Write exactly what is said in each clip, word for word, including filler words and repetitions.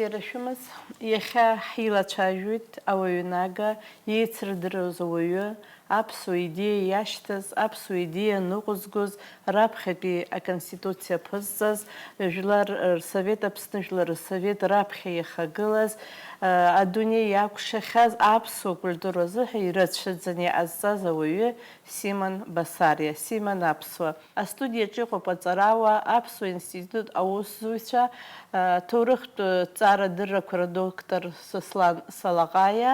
Иара шәымаз, иахьа ҳилацәажәоит ауаҩы нага, еицырдыруаз ауаҩы, аԥсуа идеиа иашьҭаз, аԥсуа идеиа ныҟәызгоз, раԥхьатәи аконституциа ԥызҵаз, Жәлар Рсовет, Аԥсны Жәлар Рсовет раԥхьа иахагылаз, адунеи иакәшахьаз аԥсуа культура азыҳәа ирацәаӡаны иҟазҵаз ауаҩы Симон Басариа, Симон Аԥсуа. Астудиаҿ иҟоуп аҵарауаа, Аԥсуа институт аусзуҩцәа, аҭоурыхтә ҵарадыррақәа рдоктор Сослан Салаҟаиа,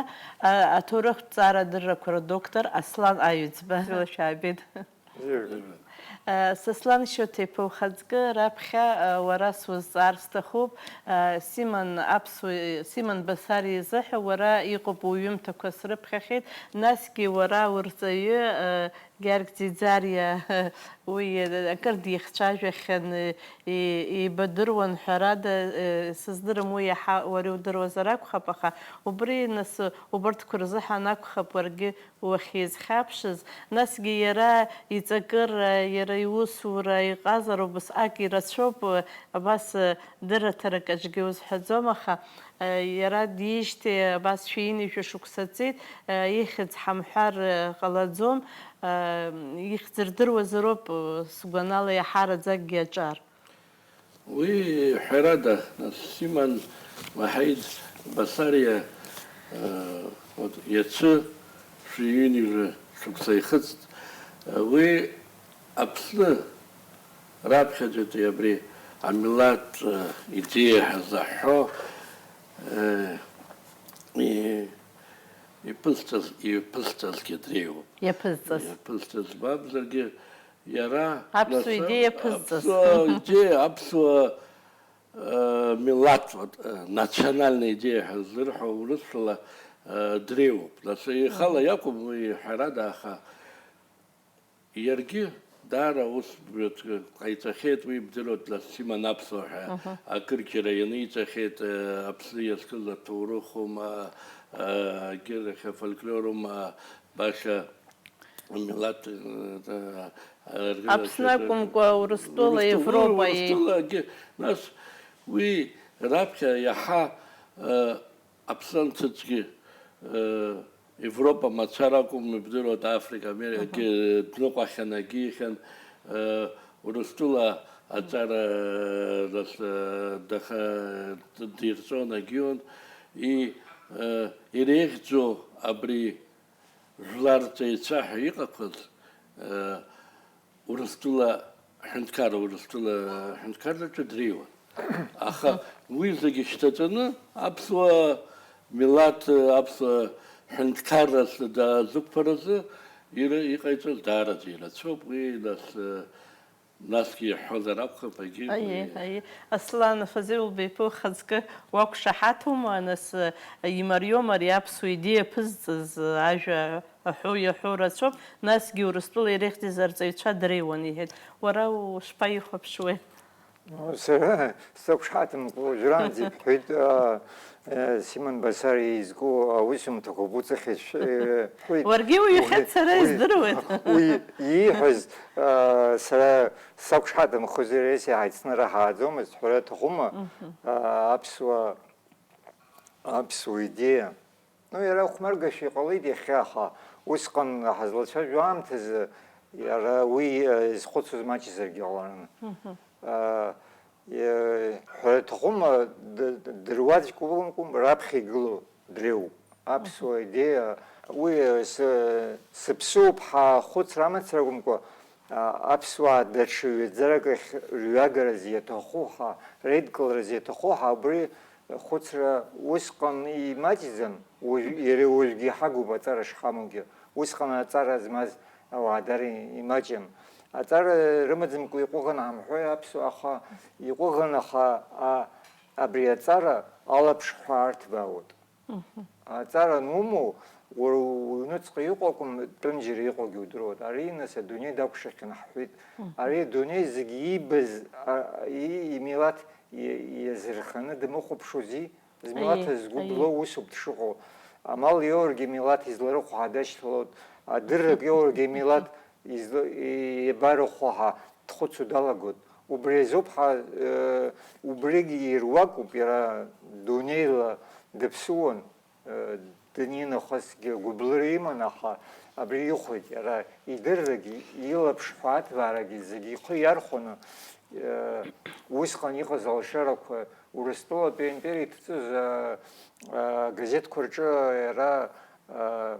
аҭоурыхтә ҵарадыррақәа рдоктор Аслан Аҩӡба. Бзиала шәаабеит. Бзиа. Сослан Шьоҭа-иԥа, ухаҵкы, раԥхьа уара сузҵаар сҭахуп. Симон Аԥсуа, Симон Басариа изыҳәа уара иҟоуп уҩымҭақәа срыԥхьахьеит, насгьы уара урҵаҩы Георги Ӡиӡариа, уи акыр дихцәажәахьан, и-, еибадыруан, ҳәарада, сыздырам уи иаҳа уара иудыруазар акәхап, аха убри, нас, убарҭқәа рзыҳәан акәхап уаргьы уахьизхьаԥшыз, насгьы иара иҵакыра, иара иусура, иҟазара убасҟак ирацәоуп, абас дырраҭарак аҿгьы узҳәаӡом, аха, иара диижьҭеи абас шәи ҩынҩажәа шықәса ҵит, ихьӡ ҳамҳәар ҟалаӡом, ихьӡ рдыруазароуп, сгәанала, иаҳараӡакгьы аҿар. Уи, ҳәарада, нас, Симон Ваҳид Басариа, э, вот, иацы шәи ҩынҩажәа шықәса ихыҵт. Э, уи Аԥсны раԥхьаӡатәи абри амилаҭ, э, идеиа ҳазаҳҳәо, э, и-, иԥызҵаз, иԥызҵазгьы дреиуоуп. Иаԥызҵаз. Иаԥызҵаз мамзаргьы, Иара аԥсуа нас, идеиа ԥызҵаз. Аԥсуа идеиа, аԥсуа, э, милаҭ, вот, э, национальная идея ҳәа ззырҳәо урысшәала, э, дреиуоуп. Нас ихала иакәым уи, ҳәарада, аха иаргьы даара ус бҩаҭ ҟаиҵахьеит, уи бдыруеит, нас Симон Аԥсуа ҳәа акырџьара ианиҵахьеит, э, Аԥсны иазкыз аҭоурыхума, э, егьырахь афольклорума, баша Амилаҭ, э, э, Аԥсны акәымкәа, Урыстәыла, Урыстәыла, Европа, Урыстәылагьы, нас уи раԥхьа иаҳа, э, Аԥсны анҭыҵгьы, э, Европа мацара акәым, ибдыруада, Африка, Америкагьы дныҟәахьан, агьихьан, э, Урыстәыла аҵара, э, нас, э, даха-, дирҵон, агьион, и, э, иреиӷьӡоу абри Жәлар рҵаҩцәа ҳәа иҟақәаз, э, Урыстәыла ҳәынҭқарра, Урыстәыла ҳәынҭқарраҿы дреиуан. Аха уи зегьы шьҭаҵаны аԥсуа милаҭ, аԥсуа ҳәынҭқарра дазықәԥаразы ира-, иҟаиҵаз даараӡа ирацәоуп. Уи нас, э, Насгьы иаҳҳәозар акәхап, егьи. Аиеи, аиеи. Аслан Фазилба-иԥа, ухаҵкы уақәшаҳаҭума, нас, имариоума ари аԥсуа идеиа ԥызҵаз, ажәа аҳәо иаҳәо рацәоуп, насгьы Урыстәыла иреиӷьӡаз арҵаҩцәа дреиуан, иҳәеит. Уара ушԥаихәаԥшуеи? Ну, сара сақәшаҳаҭымкәа уажәраанӡа ибҳәеит, аа, Э, Симон Басариа изку аусумҭақәа буҵахьеит шәҳәеит. Уаргьы уиҳәеит, сара издыруеит. Уи ииҳәаз, э, сара сақәшаҳаҭымхозар, ес иҳаицны раҳааӡомызт, ҳәара аҭахума, э, аԥсуа, аԥсуа идеиа. Ну, иара ахәмаргашәа иҟалеит иахьа, аха усҟан ҳазлацәажәо аамҭазы иара уи, э, изхәыцуаз маҷзаргьы ҟаларын. Э, Иа-, ҳәара аҭахума, д-, д-, дыруаӡәк акәымкәа, раԥхьа игылоу дреиуоуп. Аԥсуа идеиа, уи, сы-, сыԥсуоуп ҳәа ахәыцра амацара акәымкәа, а, аԥсуаа даҽа ҩаӡарак ахь рҩагараз иаҭаху ҳәа, реидкылараз иаҭаху ҳәа, убри ахәыцра усҟан имаҷӡам, уажә, иара уажәгьы иҳагуп аҵара шҳамоугьы. Усҟан аҵара змаз ауаа дара имаҷым. Аҵара рымаӡамкәа иҟәыӷан ҳамҳәои аԥсуаа, аха иҟәыӷан, аха, а, абри аҵара алаԥшхәаа арҭбаауеит. Аҵара анумоу, уара уҩныҵҟа иҟоу акәым, тәымџьара иҟоугьы удыруеит. Ари, нас, адунеи дакәшахьан ҳҳәеит. Ари адунеи зегь иибаз, а, и-, имилаҭ и-, иазырханы дымыхәаԥшуази? Змилаҭ згәы блоу усуп дшыҟоу. Амал иоургьы милаҭ изларыхәо ҳәа дашьҭалоит, адыррак иоургьы милаҭ изла-, и-, иабарыхәо ҳәа дхәыцуа далагоит. Убри азоуп ҳа, э, убригь ируакуп, иара дунеила дыԥсуан, э, данинахысгьы гәыблыра иман, аха абри ихәеит, иара идыррагьы, илаԥш ҳәа аҭбаарагьы зегьы ихы иархәаны, э, усҟан иҟаз алшарақәа Урыстәылатәи аимпериа иҭыҵыз, э, э, газеҭқәа рҿы иара, э,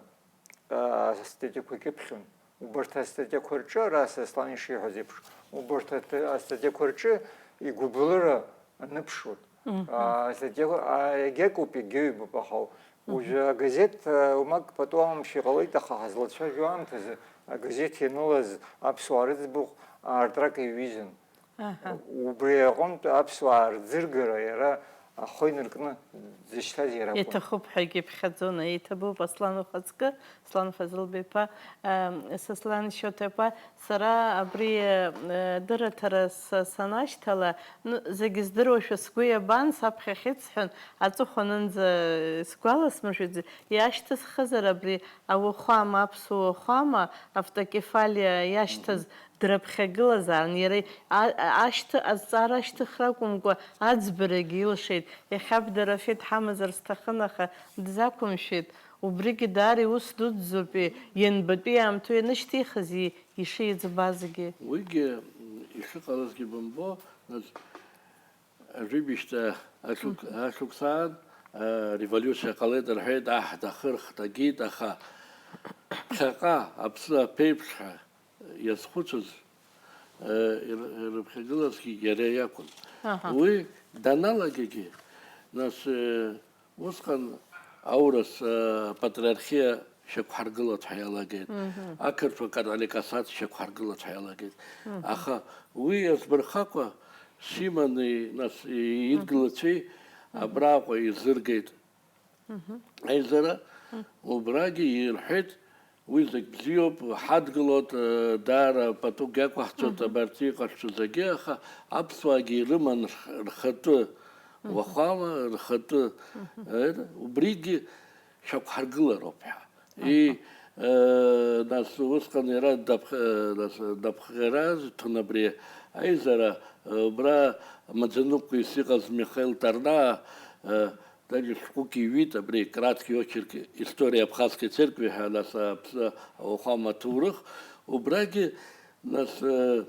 астатиақәа кьыԥхьын. Убарҭ астатиақәа рҿы, ара Сослан ишиҳәаз еиԥш, убарҭ аҭ-, астатиақәа рҿы игәыблыра аныԥшуан. Мгм. А, астатиақәа, а, иагьакоуп, иагьаҩбоуп, аха уажәы агазеҭ, а, умак пату амамшәа иҟалеит, аха ҳазлацәажәо аамҭазы агазеҭ ианылаз аԥсуаа рыӡбахә аартрак иаҩызан. Аҳа. Убри аҟынтә аԥсуаа рӡыргара иара ахы инаркны дзышьҭаз иара акәын. Иҭахуп ҳәагьы иԥхьаӡон, еиҭабуп Аслан ухаҵкы, Аслан Фазылбеиԥа, ам, Сослан Шьоҭеиԥа, сара абри, э, дырраҭара са-, санашьҭала, ну, зегьы здыруашәа сгәы иабан, саԥхьахь исҳәан, аҵыхәанынӡа, э, сгәаласмыршәаӡеит, иашьҭысхызар абри ауахәама, аԥсуа уахәама, автокефалиа иашьҭаз Мгм. Дрыԥхьагылазаарын, иара а-, а-, ашьҭы-, азҵаара ашьҭыхра акәымкәа, аӡбарагьы илшеит. Иахьа Абда Рафеҭ ҳамазар сҭахын, аха дзақәымшәеит. Убригьы даара иус дуӡӡоуп, и-, ианбатәи аамҭоу ианышьҭихыз и-, ишиӡбазгьы. Уигьы, м, ишыҟалазгьы бымбо, нас, Жәибжьтәи ашықә-, Мгм. ашықәсаан, а, револиуциа ҟалеит рҳәеит, аҳ дахырхт, агеит, аха ԥхьаҟа аԥсы аԥеиԥш ҳәа иазхәыцыз, а, ир-, ирыԥхьагылазгьы иара иакәын. Аҳа. Уи даналагагьы, нас, э, усҟан аурыс, э, патриархиа шьақәҳаргылац ҳәа иалагеит, Мгм. ақырҭуа католикосат шьақәҳаргылац ҳәа иалагеит. Мгм. Аха уи иазмырхакәа, Симони, нас, и-, Мгм. идгылацәеи Мгм. абраҟа изыргеит. Мгм. Аизара Мгм. убрагьы ирҳәеит, уи зегь бзиоуп, ҳадгылоит, э, даара патугьы ақәаҳҵоит Мгм. абарҭ иҟашәҵо зегьы, аха аԥсуаагьы ирыман рх-, рхатәы Мгм. уахәама, рхатәы, Мгм. э, убригьы шьақәҳаргылароуп ҳәа. Аҳа. И, э, нас усҟан иара дапх-, э, нас дапхгара зҭон абри аизара, э, убра Маӡаныҟәгаҩыс иҟаз Михаил Тарнаа, э, даже шәҟәык иҩит абри, краткий очерк истории Абхазской церкви ҳәа, нас Аԥсны ауахәама аҭоурых, убрагьы, нас, э,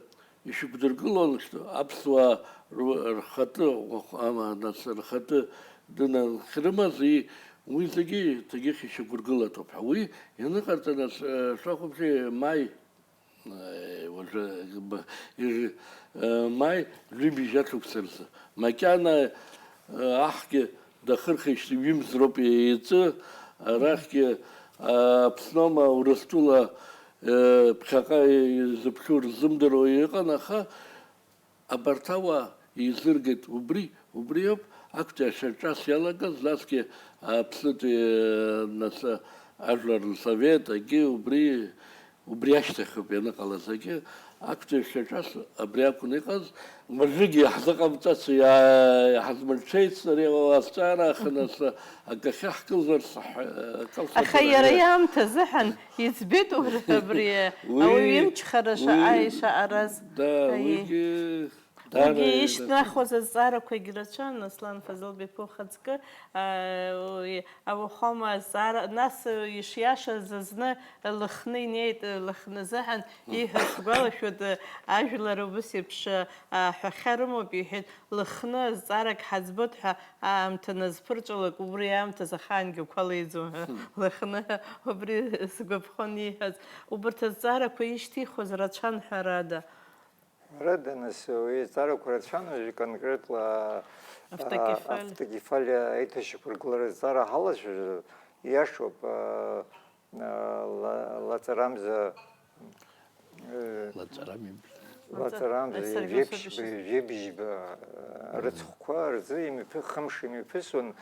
ишьақәдыргылон, что аԥсуаа ру-, рхатәы, уахәама, нас, рхатәы дынанхрымаз, и уи зегьы, зегьы ишьақәыргылатәуп ҳәа. Уи ианыҟарҵа, нас, э, шәахәаԥши, маи, э, уажәы, б-, ир-, э, маи, ҩажәи бжьи ашықәса рзы. Макьана, э, аҳгьы дахырхижьҭеи ҩымз роуп еиҵы, арахьгьы, э, Аԥснома, Урыстәыла, э, ԥхьаҟа изыԥхьоу рзымдыруа иҟан, аха абарҭ ауаа еизыргеит, убри, убриоуп актәи ашьаҿас иалагаз, насгьы Аԥснытәи, э, нас, ажәлар рсовет, агьи убри, убри ашьҭахьоуп ианыҟалаз, агьи актәи ашьаҿас абри акәын иҟаз, уажәыгьы иаҳзыҟамҵац, иа-, иҳазмырҽеиц ари азҵаара, аха нас акы ахьаҳкылзар саҳ-, акы Аха иара иаамҭа азыҳәан иӡбеит убри, абри Уи, ауаҩы имчхара шаҟа уи, ишаҟараз. Да, Аиеи. уигьы Уигьы Дара, ишьҭнахуаз азҵаарақәагь рацәан, Аслан Фазылбеиԥа ухаҵкы, аа, уи, ауахәама азҵаара, нас, ишиашаз зны Лыхны инеит, Лыхны азыҳәан ииҳәаз сгәалашәоит, ажәлар убыс еиԥш, аҳәахьа рымоуп, иҳәеит, Лыхны азҵаарагь ҳаӡбоит ҳәа аамҭа назԥырҵәалак, убри аамҭаз ахаангьы уқәа леиӡом ҳәа, Лыхны убри сгәаԥхон ииҳәаз. Убарҭ азҵаарақәа ишьҭихуаз рацәан, ҳәарада. Ҳәарада, нас, уи азҵаарақәа рацәан, уажәы конкретла, а, Автокефалиа. автокефалиа аиҭашьақәыргылара азҵаара ҳалацәажәо, иашоуп, а, а, ла-, лаҵарамза, э, Лаҵарамза. Лаҵарамза, Лаҵа-, ҩажәи ԥшьба, ҩажәи бжьба, а, рыцхәқәа рзы имҩаԥы-, хымш имҩаԥысуан,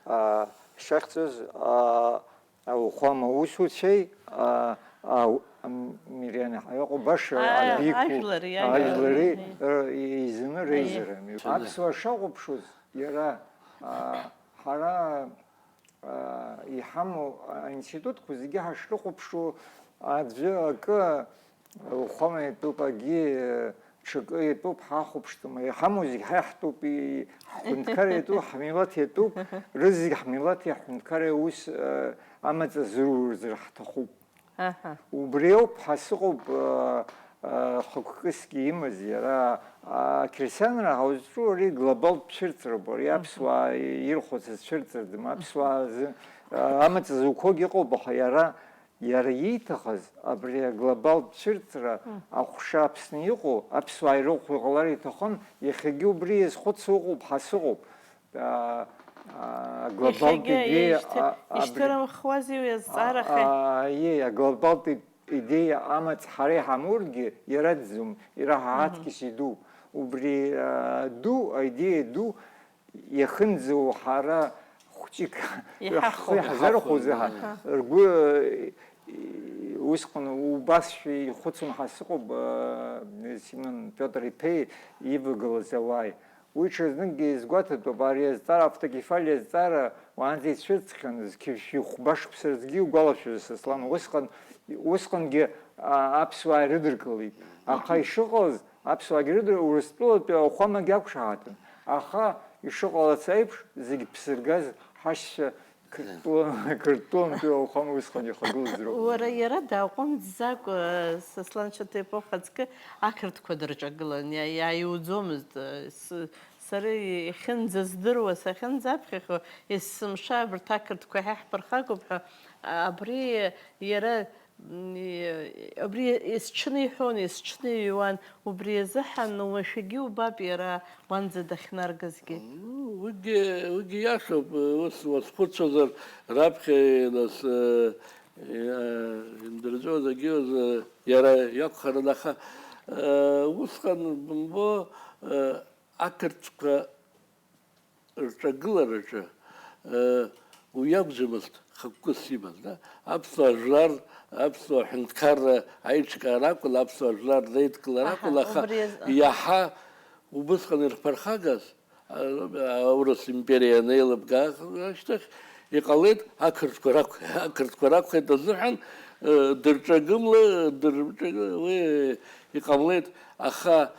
а, шахьӡыз, а, ауахәама усуцәеи, а, а, у-, ам, Мириана ҳәа иҟоу баша А, абиқәу, ажәлари, ажәлари, ажәлари, р-, еизаны Аиеи. реизара. Аԥсуаа шахәаԥшуаз, иара, а, ҳара, а, иҳамоу аинститутқәа зегьы ҳашрыхәаԥшуа, аӡәы акы, ауахәама иатәуп, акгьы, ҽакы иатәуп, ҳахәаԥштәым, иҳамоу зегь ҳа иаҳтәуп, и-, ҳҳәынҭқарра иатәу, ҳмилаҭ иатәуп, рызегь ҳмилаҭи ҳҳәынҭқарреи аус, э, амаҵ азырурзар ҳҭахуп. Аҳа. Убри ауп ҳәа сыҟоуп, э, э, хықәкысгьы имаз иара, ақьырсианра ҳаузҿу ари глобалтә цәырҵроуп, ари аԥсуаа ирхәац ацәырҵра дым-, аԥсуаа зы-, э, амаҵ зуқәогь ыҟоуп, аха иара Иара ииҭахыз абри аглобалтә цәырҵра аҟәша Аԥсны иҟоу аԥсуаа ирыхәо иҟалар иҭахын, иахьагьы убри иазхәыцуа ыҟоуп, ҳа сыҟоуп. А, а, аглобалтә Иахьагьы идеиа, ишьҭы-, а, абри ишьҭырымхуази уи азҵаара ахьы? А, а, иеи, аглобалтә и-, идеиа амаҵ ҳара иҳамоургьы, иара дӡом, ираҳаҳаҭгьы Мгм. си ду. Убри, а, ду, аидеиа ду, иахьынӡоу ҳара хәҷык Иҳахәо. ҳхы иаҳзархәоз, Иҳахәо, аҳ-, да. Ргәы, э, усҟан убасшәа ихәыцуан ҳәа сыҟоуп, э, Симон Пиотр иԥеи ивагылаз ауааи. Уи ҽазныкгьы изгәаҭатәуп, ари азҵаара, автокефалиа азҵаара уаанӡа ицәырҵхьан, зқьи жәшәи хәба шықәса рзгьы иугәалашәоз, Сослан, усҟан, усҟангьы, а, аԥсуаа ирыдыркылеит. Аха ишыҟалаз, аԥсуаагьы рыдыр-, Урыстәылатәи ауахәамагьы ақәшаҳаҭын. Аха, ишыҟалац аиԥш, зегь ԥсыргаз ҳашьцәа Қырҭтәыла-, Қырҭтәылантәи ауахәама усҟан ихагылаз роуп. Уара иара дааҟәымҵӡакәа, Сослан Шьаҭеиԥа, ухаҵкы ақырҭқәа дырҿагылан, иа-, иааиуӡомызт. С-, сара иахьынӡаздыруа, сахьынӡаԥхьахьоу, есымша абарҭ ақырҭқәа ҳа иаҳԥырхагоуп ҳәа, абри иара Абри есҽны иҳәон, есҽны иҩуан, убри азыҳәан уамашәагьы убап иара уанӡа дахьнаргазгьы. Ну, уигьы, уигьы иашоуп, ус уазхәыцуазар, раԥхьа нас, э, э, индырҵәоз агьиоз, э, иара иакәхарын, аха, э, усҟан бымбо, э, ақырҭқәа рҿагылараҿы, э, уи акәӡамызт хықәкыс имаз, да? Аԥсуа жәлар, аԥсуа ҳәынҭқарра аиҿкаара акәын, аԥсуа жәлар реидкылара Аҳа, акәын, аха убри азы, аҳа. Иаҳа убысҟан ирԥырхагаз, а, аурыс империа анеилыбга ашьҭахь, иҟалеит ақырҭқәа ракә-, ақырҭқәа ракәхеит азыҳәан, э, дырҿагымла, дырҿагы-, уи иҟамлеит, аха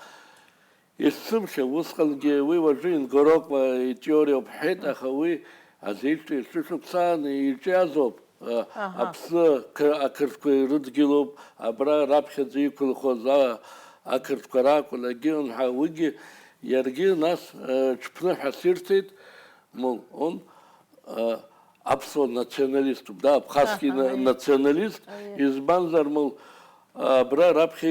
Есымша, усҟангьы уи уажәы Ингороква итеориоуп ҳҳәеит, аха уи азеиԥш шәышықәсаан иҿиазоуп, а, Аҳа. Аԥсны қы-, ақырҭқәа ирыдгьылуп, абра раԥхьаӡа иқәынхоз, а, ақырҭқәа ракәын, агьын ҳәа, уигьы иаргьы нас, а, ҽԥныҳәас ирҭеит, мол, он, а, аԥсуа националиступ, да, абхазский Аҳа, на-, аиеи. Националист, Аиеи. Избанзар, мол, абра раԥхьа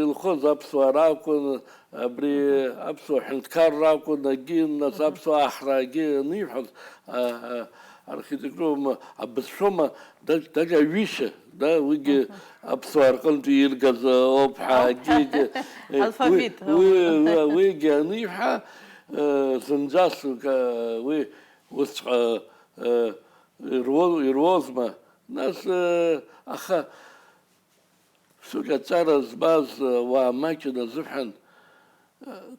илхоз аԥсуаа ракәын, абри Мгм. Аԥсуа ҳәынҭқарра акәын, агьи, нас, Мгм. Аԥсуа аҳраагьы аниҳәоз, а, а, архитектуроума, абызшәоума, даже, даже аҩышьа, да, уигьы Мгм. Аԥсуаа рҟынтә иргаз ауп ҳәа, Ауп. Агьигьы, э, Алфавит, уи, уи, ауп. Уи, уи, уигьы аниҳәа, э, зынӡаск, э, уи усҵәҟьа, э, ируо-, ируозма? Нас, э, аха, Шәык аҵара змаз ауаа маҷын азыҳәан,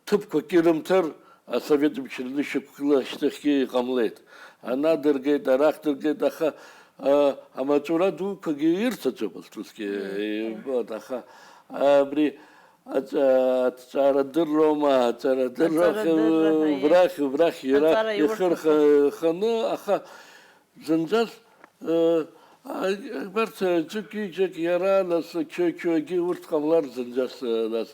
ҭыԥқәак ирымҭар, асовет мчра анышьақәгыла ашьҭахьгьы иҟамлеит. Ана дыргеит, арахь дыргеит, аха, а, амаҵура дуқәагьы ирҭаӡомызт усгьы, Мм. Ибон, аха абри аҵ-, аҭҵаарадырроума, аҵарадырра Аҵарадырра, ҳәа, убрахь, убрахь иара Аҵара иурҭаху. Ихырханы, аха Зынӡас, э, а, абарҭ, э, ӡык-ҩыџьак иара, нас, Чо-, Чоагьы урҭ ҟамлар зынӡас, э, нас,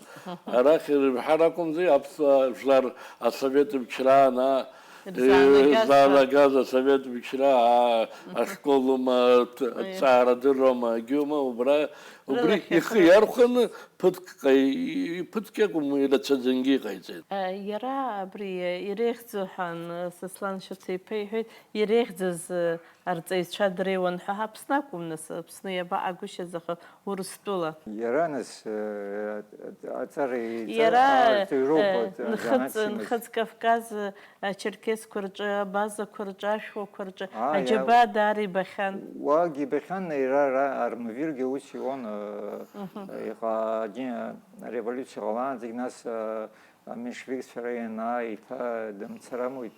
арахь ирымҳар акәымзи, аԥсуаа жәлар асовет мчра ана, э, Рзаанагаз ҳәа. Рзаанагаз асовет мчра, а, Мгм. Ашколума, т-, Аиеи. Ҭҵаарадырроума, агьиума, убра, убри Рылахь ихы иахылоит. Иархәаны, ԥыҭк ҟаи-, ԥыҭк иакәым, ирацәаӡангьы иҟаиҵеит. Э, иара абри, э, иреиӷьӡоу ҳәан, э, Сослан Шьаҭеиԥа иҳәеит, иреиӷьӡаз, э, Арҵаҩцәа дреиуан ҳәа, Аԥсны акәым, нас, Аԥсны иабаҟагәышьаз, аха Урыстәыла. Иара, нас, э, аҵара иҵар, Иара, арҵаҩроуп, э, а, нхыҵ-, занааҭс имаз. Нхыҵ Кавказ, э, ачерқьесқәа рҿы, абазақәа рҿы, ашәуақәа рҿы, аа, аџьабаа иа-, даара ибахьан. Уагь ибахьан, иара ара армавиргьы ус иуан, э, Мгм. Иҟа-, ди-, ареволиуциа ҟалаанӡагь, нас, э, аменшевикцәа ара ианаа, еиҭа дымцарамуит.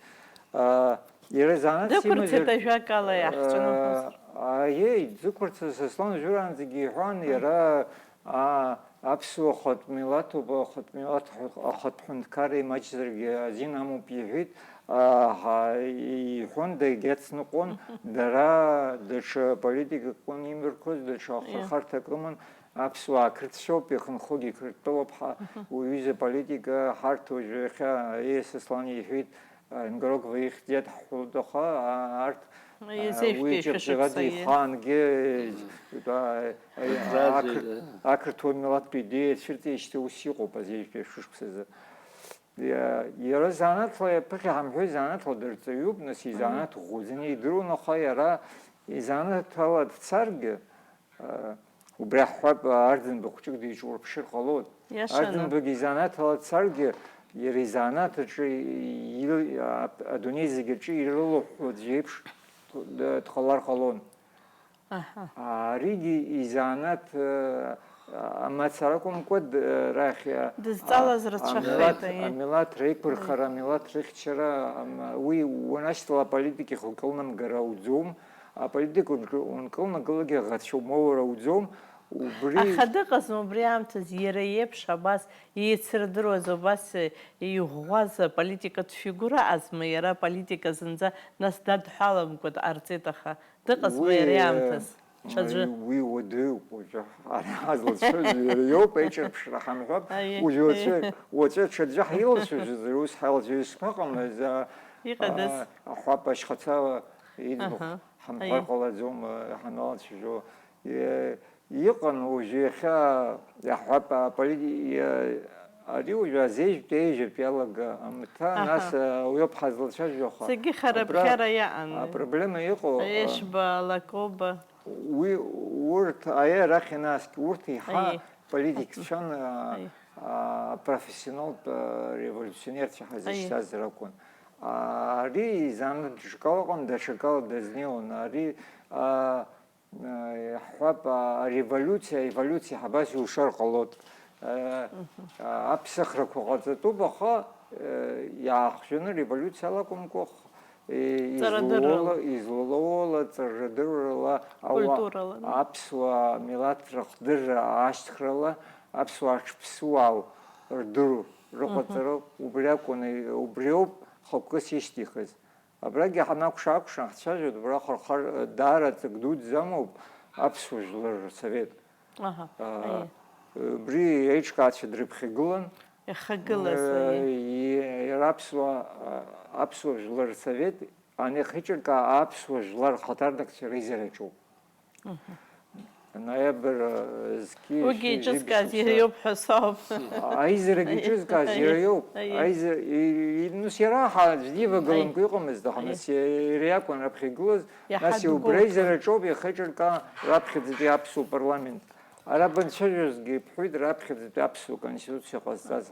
А, иара занааҭс Дықәырцеит имазар, ажәакала иаҳҿынархоз. А, аиеи, дзықәырцаз Сослан уажәраанӡагьы иҳәон, Мм. Иара, а, Аԥсуа ахатә милаҭуп, ахатә милаҭ, ахатә ҳәынҭқарра имаҷзаргьы азин амоуп иҳәеит, аха иҳәон, дагьацныҟәон, дара даҽа политикак рҟны имҩаԥыргоз, даҽа Иа. ахырхарҭак рыман, аԥсуаа қырҭцәоуп, ихынҳәугьы Қырҭтәылоуп ҳәа, уаҩыза политика, ҳарҭ уажәы иахьа, еи, Сослан иҳәеит, Нгарокова ихьӡеит ҳҳәоит, аха, а, арҭ, а, Изеижәтәи уи ишәышықәса, Ҷабҷараӡе иа. ихаангьы, а, а, Ҳазраз ақыр-, иа. ақырҭуа милаҭтә идеиа цәырҵеижьҭеи ус иҟоуп азеижәтәи ашәышықәсазы. Иа-, иара занааҭла, ԥыхьа ҳамҳәои, занааҭла дырҵаҩуп, нас изанааҭ ӷәӷәаӡаны идыруан, аха иара изанааҭ ала дцаргьы, Убри аҳҳәап, Арӡынба хәҷык диҿурԥшыр ҟалоит. Иашаны. Арӡынбагьы изанааҭ ала дцаргьы, иара изанааҭ аҿы ил-, а-, адунеи зегь аҿы ирылыҳәҳәо аӡә иеиԥш д-, дҟалар ҟалон. Аҳа. Аригьы изанааҭ, а, амацара акәымкәа, д-, рахь, а, Дызҵалаз а, рацәахеит, амилаҭ, аиеи. амилаҭ реиқәырхара, Аиеи. амилаҭ рыхьчара, ам-, уи уанашьҭала аполитика ихы кылнамгар ауӡом. Аполитика ункы-, ункылнагалогьы аӷацәа умоур ауӡом, убри Аха дыҟазма убри аамҭазы иара иеиԥш абас еицырдыруаз, убас иӷәӷәаз аполитикатә фигура азма иара аполитика зынӡа нас дадҳәаламкәа дҟарҵеит, аха дыҟазма Уи, иара иаамҭаз? Ҽаӡәы. уи, уи уадаҩуп, уажәы ара ҳазлацәажәо иара иоуп, аиҿырԥшра ҳамҳәап, Аиеи, уажәы уаҵәы, аиеи. уаҵәы ҽаӡәы ҳилацәажәозар, ус ҳаилацәажәо шԥаҟамыз, а, Иҟадаз. а, аҳәап ашьхацәа иӡбахә Аҳа. ҳамҳәар Аиеи. ҟалаӡом, а, ҳаналацәажәо. Е, иҟан уажәы иахьа, иаҳҳәап, аполити-, е, ари уажәы азеижәтәи аҩажәатәи иалага амҭа, Аҳа. нас, а, уи ауп ҳазлацәажәо, аха Зегьы хара абра ԥхьара иаан. апроблема иҟоу, а, Ешба, Лакоба. Уи, урҭ, аиеи, арахь ианаскьа, урҭ еиҳа Аиеи. политикцәан, а, Аиеи. а, профессионалтә, а, револиуционерцәа Аиеи. ҳазышьҭаз ракәын. А, ари изанааҭ даҽакала ыҟан, даҽакала дазнеиуан. Ари, а, а, иаҳҳәап, а, ареволиуциа, аеволиуциа ҳабас иушар ҟалоит. А, Мгм. а, аԥсахрақәа ҟаҵатәуп, аха, а, иаахжәаны револиуциала акәымкәа, Ҵарадыррала. излоуала, излоуала, ҵарадыррала, ауа-, Культурала, да. аԥсуа милаҭ рыхдырра ашьҭхрала, аԥсуаа ҽԥсуаау рдыру, рыҟаҵара, Мгм. убри акәын, убриоуп хықәкыс ишьҭихыз. Абрагьы ҳанакәша-акәша ҳцәажәоит, убра хырхар-, даара ҵак дуӡӡа амоуп аԥсуа жәлар рсовет. Аҳа, А, аиеи. убри аиҿкаацәа дрыԥхьагылан. Ихагылаз, Э, аиеи. и-, иара аԥсуа, а, аԥсуа жәлар рсовет анихиҿыркаа аԥсуа жәлар рхаҭарнакцәа реизараҿоуп. Мгм. Ноиабр, э, зқьи Уигьы шәи иҿызкааз шәи иара иоуп ҳәа соуп. Аизарагьы Аиеи, иҿызкааз аиеи, иара иоуп. аиеи. Аиза-, и-, и-, нас иара ҳа аӡә дивагалымкәа Аиеи. иҟамызт, аха Аиеи. нас иа-, иара иакәын раԥхьа игылаз, Иаҳа нас убра дгәыӷ-, изараҿоуп иахиҿыркаа раԥхьаӡатәи аԥсуа парламент. Ара банцәажәозгьы ибҳәоит раԥхьаӡатәи аԥсуа конституциа ҟазҵаз.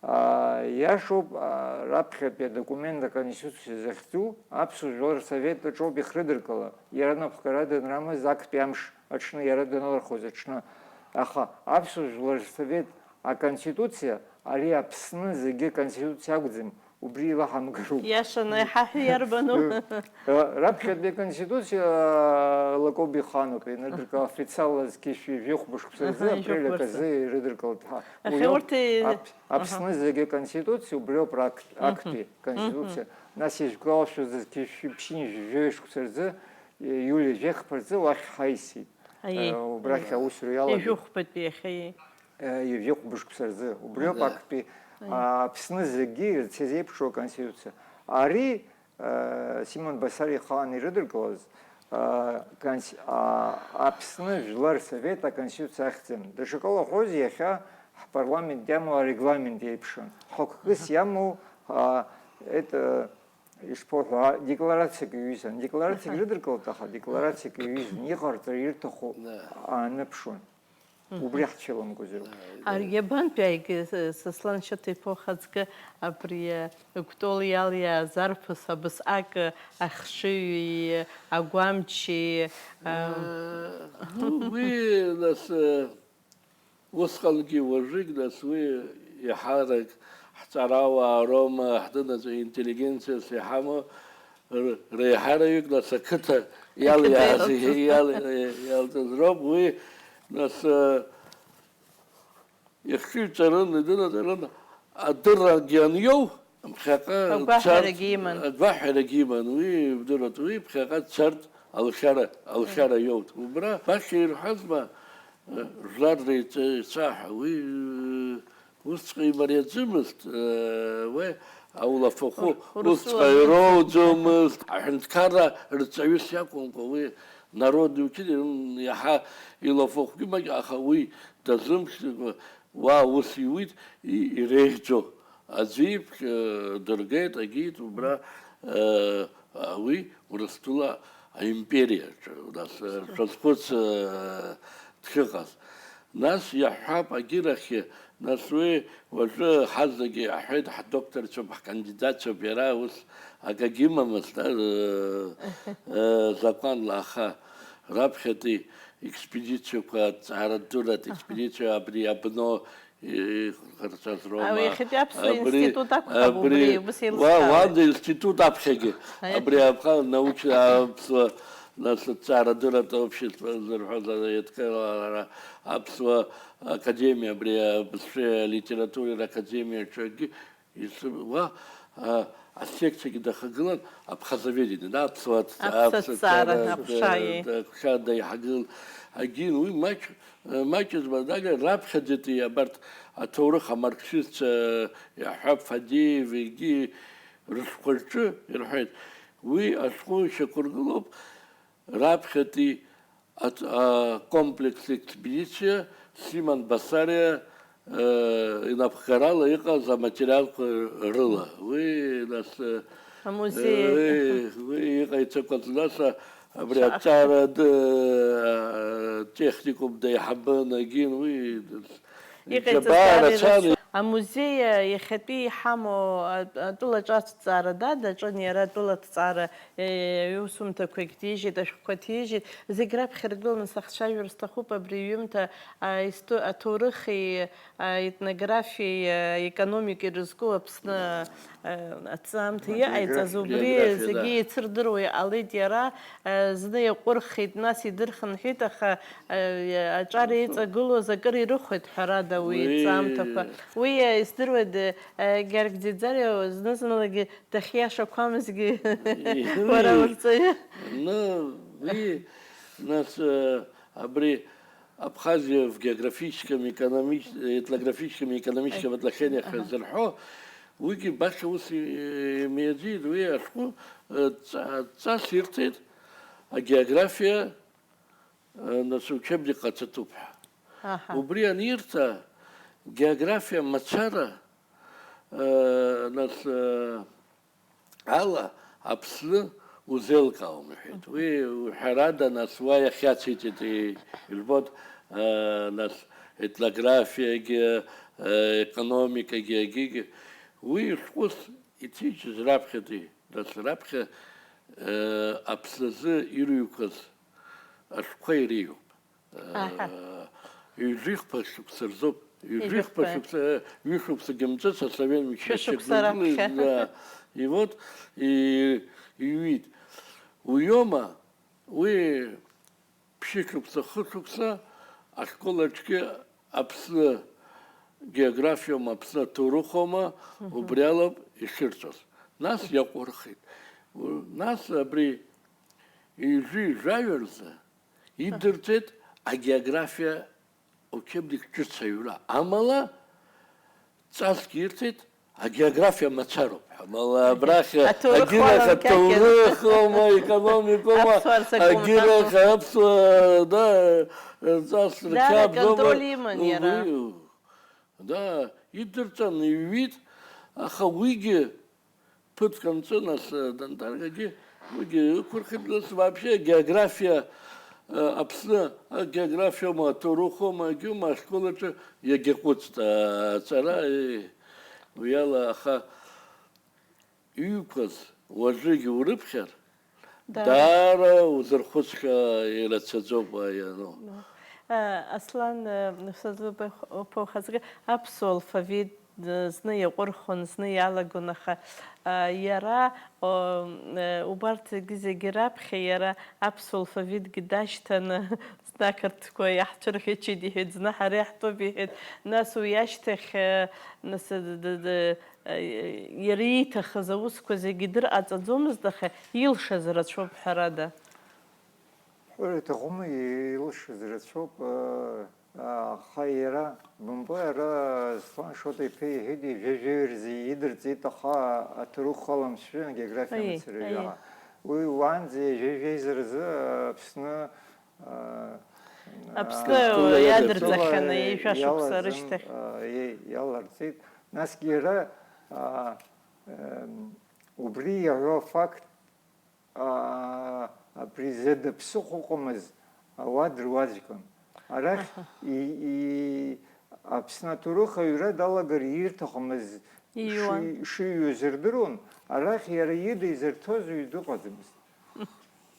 Аа, иашоуп, аа, раԥхьатәи адокумент аконституциа захьӡу аԥсуа жәлар рсовет аҿоуп ихрыдыркыло, иара напхгара данрамыз актәи амш аҽны, иара даналырхуаз аҽны. Аха аԥсуа жәлар рсовет аконституциа, ари Аԥсны зегьы аконституциа акәӡам, убри илаҳамгароуп. Иашаны иҳаҳәо иарбану? Э, раԥхьатәи аконституциа, э, Лакоба иханоуп, инадыркыло официалла зқьи жәшәи жәохә мышықәса рзы, Аҳа, апрель ижәохә мышықәса. аказы ирыдыркылт ҳәа. Аха Уи ауп урҭ и-, Ап-, Аҳа. Аԥсны зегьы аконституциа, убриоуп рак-, Мгм. актәи конституциа. Мгм. Нас ижәгалшәоз зқьи жәшәи ԥшьынҩажәи жәаҩа шықәса рзы, э, иули жәеи хԥа рзы уахь ҳаисит. Аиеи, Э, убрахь аиеи. аусура иалагеит. Ижәохәбатәи иахьа, иеи. Э, ижәохә мышықәса рзы. Убриоуп Да. актәи, Аиеи. а, Аԥсны зегьы ирцәазеиԥшу аконституциа. Ари, э, Симон Басариа ихаан ирыдыркылаз, э, конс-, а, Аԥсны Жәлар Совет аконституциа ахьӡын. Даҽакала ҳҳәозар, иахьа ҳпарламент иамоу арегламент еиԥшын. Ҳхықәкыс Аҳа. иамоу, а, это, ишԥоуҳәо, а, декларациак иҩызан. Декларациак Аҳа. рыдыркылт, аха декларациак иҩызан. Иҟарҵар ирҭаху Да. ааныԥшуан. Мгм. Убри ҳцәыламгозароуп. Ари иабантәи аигеи, Сослан Шьаҭа-иԥа, ухаҵкы абри, э, Кәтол иалиааз арԥыс абасҟак, э, ахшыҩи, агәамчи, э, Э, ну, уи, нас, э, усҟангьы уажәыгь, нас, уи еиҳарак ҳҵарауаа роума, ҳдынаҵ интеллигенциас иҳамоу, р-, реиҳараҩык, нас, ақыҭа Ақыҭа иалиааз, иалҵыз. иал-, иалҵыз роуп. Уи, нас, э, Ихшыҩҵарын, идырраҵарын, адыррагьы аниоу, ԥхьаҟа Агәаҳәарагьы царц-, иман. Агәаҳәарагьы иман, уи ибдыруеит, уи ԥхьаҟа дцарц алшара, алшара иоут. Убра баша ирҳәазма, э, жәлар реиҵеицаҳа, уи, э, усҵәҟьа имариаӡымызт, э, уи аулафахәы Ур-, Урыстәыла усҵәҟьа ироуӡомызт, аҳәынҭқарра рҵаҩыс иакәымкәа, уи народный учитель, м, иаҳа илафахәгьы маҷ, аха уи дазымхьыкәа, уа ус иуит, и-, иреиӷьӡоу аӡәы иԥхьа дыргеит, агеит, убра, э, уи Урыстәыла аимпериаҿы, нас, э, шәазхәыц, э, дшыҟаз. Нас иаҳҳәап, агьырахьы, нас уи уажәы ҳазегьы иаҳҳәеит, ҳдокторцәоуп, ҳкандидатцәоуп, иара ус акагьы имамызт, э, э, закәанла, аха раԥхьатәи експедициақәа, аҭҵаара дуратә експедициа абри Абно ихырҵәаз роума? Ау, иахьатәи аԥсуа абри, институт акәхап абри, убри, убыс уа, еилыскаауеит. Уанӡа институт аԥхьагьы, Аиаҭ. Абри аԥха науча аԥсуа, нас, аҭҵаара дуратә общество зырҳәоз аеидкылара аԥсуа академиа, абри абызшәеи алитературеи ракадемиаҿы акгьы Исымоуа, а, асекциагьы дахагылан, аԥхазоведение, да, аԥсуа ҭ-, Аԥсуа аԥсуа ҭҵаара, ҭҵаара, аԥша, да, иеи. Да, аԥша даиҳагыл-, агьин, уи маҷ, маҷызма, дага, раԥхьаӡатәи абарҭ аҭоурых амарксистцәа, иаҳҳәап, Фадеев, егьи рышәҟәы рҿы ирҳәеит. Уи ашәҟәы шьақәыргылоуп, раԥхьатәи аҭ-, акомплекс експедициа Симон Басариа, э, инапхгарала иҟаз аматериалқәа рыла. Уи, нас, э, Амузеи. Уи, уи иҟаиҵақәаз, нас, а, абри Ша- аҭҵаара д-, э, техникум деиҳабын, агьин, уи, Иҟаиҵаз џьабаа даара рацәан. Ирацәа-, амузеи, а, иахьатәи иҳамоу, а, атәылаҿы аҭҵаара, да, даҿын иара атәылаҭҵаара, е, аусумҭақәагь ҭижьит, ашәҟәқәа ҭижьит. Зегь раԥхьа иргыланы сахцәажәар сҭахуп абри иҩымҭа, а, исто-, аҭоурыхи, а, етнографиеи, а, економикеи ирызку Аԥсны, а, аҭҵаамҭа иҟаиҵаз, убри Географиа, да. Зегьы еицырдыруа иҟалеит иара, а, зны иаҟәырхит, нас идырхынҳәит, аха, а, аҿар еиҵагылоз акыр ирыхәеит, ҳәарада, уи Уи аҭҵаамҭақәа. Уи, а, издыруеит, а, Георги Ӡиӡариа зны-зынлагьы дахьиашақәамызгьы, уара Уи, урҵаҩы. Ну, уи, нас, э, абри Абхазия в географическом, экономич-, этнографическом и экономическом отношениях Аха. Зырҳәо, уигьы баша ус и-, имеиӡеит, уи ашәҟәы, э, ҵа-, ҵас ирҭеит, агеографиа, э, нас учебник ҟаҵатәуп ҳәа. Аҳа. Убри анирҭа, географиа мацара, э, нас, э, ала Аԥсны узеилкаауам, иҳәеит. Уи, ҳәарада, нас, уа иахьациҵеит, и-, ижәбоит, э, нас, етнографиагьы, э, економикагьы, агьигьы. Уи ишәҟәыс иҭижьыз раԥхьатәи, нас, раԥхьа, э, Аԥсназы ирыҩқәаз ашәҟәқәа иреиуоуп. Аҳа. Ҩажәихԥа шықәса рзоуп. Ҩажәихԥа Ҩажәихԥа. Шықәса, ҩышықәсагьы мҵыц асовет мчра Шәышықәса шьақәнагылеит, раԥхьа. Да. И вот, и, иҩит. Уиома, уи ԥшьышықәса, хышықәса ашкол аҿгьы Аԥсны географиоума, Аԥсны аҭоурыхоума, Мгм. Убри алоуп ишырҵәоз. Нас иаҟәырхит. У-, нас абри ҩажәи жәаҩа рзы идырҵеит агеографиа учебник ҿыц аҩра. Амала, ҵасгьы ирҭеит, агеографиа мацароуп ҳәа. Амала, абрахь Аҭоурых агьырахь уалам, кьакьа. Аҭоурыхоума, економикоума, Аԥсуаа рзы акәым агьырахь акәым. Аԥсуаа, да, ҵас Даара рқьабзоума. Контроль иман иара. Уи, да, идырҵан, иҩит, аха уигьы Ԥыҭк анҵы, нас, э, данҭаргагьы, уигьы ықәырхит, нас, вообще, географиа, э, Аԥсны, агеографиоума, аҭоурыхоума, агьыма ашкол аҿы иагьаҟәыҵт, э, аҵара, э, уи ала, аха иҩқәаз уажәыгь урыԥхьар, Да. Даара узырхәыцхьа ирацәаӡоуп уа иану. Да. Э, Аслан, э, Фазылбеи уԥа ухаҵкы аԥсуа алфавит зны иаҟәырхон, зны иалагон, аха, а, иара, о, э, убарҭ зегьы, зегьы раԥхьа иара аԥсуа алфавитгьы дашьҭаны, Ақырҭқәа иаҳцәырӷьычит, иҳәеит, зны ҳара иаҳтәуп, иҳәеит. Нас уи ашьҭахь, э, нас, э, д-, д-, д-, э, иара ииҭахыз аусқәа зегьы дырҟаҵаӡомызт, аха илшаз рацәоуп, ҳәарада. Ҳәара иҭахума, илшаз рацәоуп, э, аха иара, бымбои, ара Аслан Шоҭа-иԥа иҳәеит, ҩажәа рзы идырҵеит, аха аҭоурых аламсжәа, агеографиа Аиеи, мацара аиеи. Уи уаанӡа ҩажәа рзы Аԥсны Аԥсны Ҭырқәтәыла иадырҵахьаны иадырҵахьаны ҩажәа шықәса иалаӡам, рышьҭахь. Иаларҵеит. Насгьы иара, а, ем, убри иаҳәо афакт, а, абри зда ԥсыхәа ыҟамыз ауаа дыруаӡәкын. Арахь Аҳа. и-, и-, Аԥсны аҭоурых аҩра далагар ирҭахымыз Ииуан. ши-, шиҩыз рдыруан, арахь иара ида изырҭоз уаҩ дыҟаӡамызт.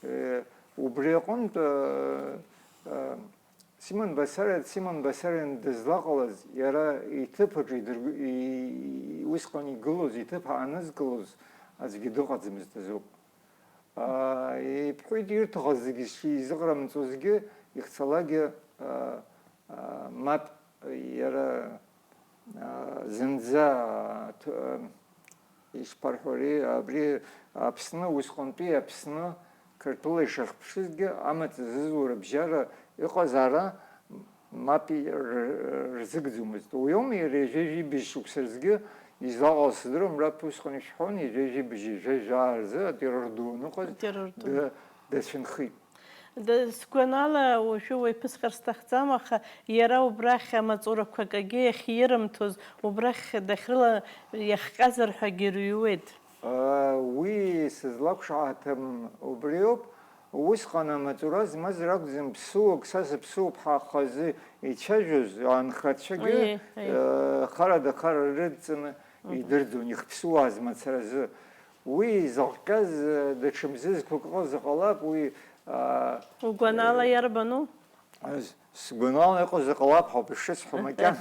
Э, убри аҟынтә, э, э, Симон Басариа, Симон Басариа дызлаҟалаз, иара иҭыԥ аҿы идырг-, и-, и-, усҟан игылоз, иҭыԥ аанызкылоз аӡәгьы дыҟаӡамызт азоуп. Аа, иԥҳәит ирҭахыз зегьы шизыҟарымҵозгьы, ихцалакгьы, аа, аа, мап, иара зынӡа, ишԥарҳәари, абри Аԥсны, усҟантәи Аԥсны, Қырҭтәыла ишахьԥшызгьы, амаҵ зызу рыбжьара иҟазаара мап р-, рзыгӡомызт. Уиоума иара ҩажәи жәибжь шықәса рзгьы излаҟалаз сыздыруам, раԥ усҟан ишәҳәон, ҩажәи жәибжь, ҩажәи жәаа рзы атеррор ду аныҟаз Атеррор ду. д-, дацәынхеит. Д-, сгәанала, уажәы уаҩԥысхар сҭахӡам, аха иара убрахь амаҵурақәа акагьы иахьирымҭоз, убрахь дахьрыла иахҟьазар ҳәагьы ирыҩуеит. Уи сызлақәшаҳаҭым убриоуп, усҟан амаҵура змаз ракәӡам, ԥсуак, са сыԥсуоуп ҳәа хазы ицәажәоз анхацәагьы, Аиеи, аиеи. э, харада хара рыдҵаны Мгм. идырӡон, ихԥсуаз мацаразы. Уи изыхҟьаз, э, даҽа мзызқәак ыҟазар ҟалап, уи, а, Угәанала э, иарбану? С-, сгәанала иҟазар ҟалап ҳәа ауп ишысҳәо, макьана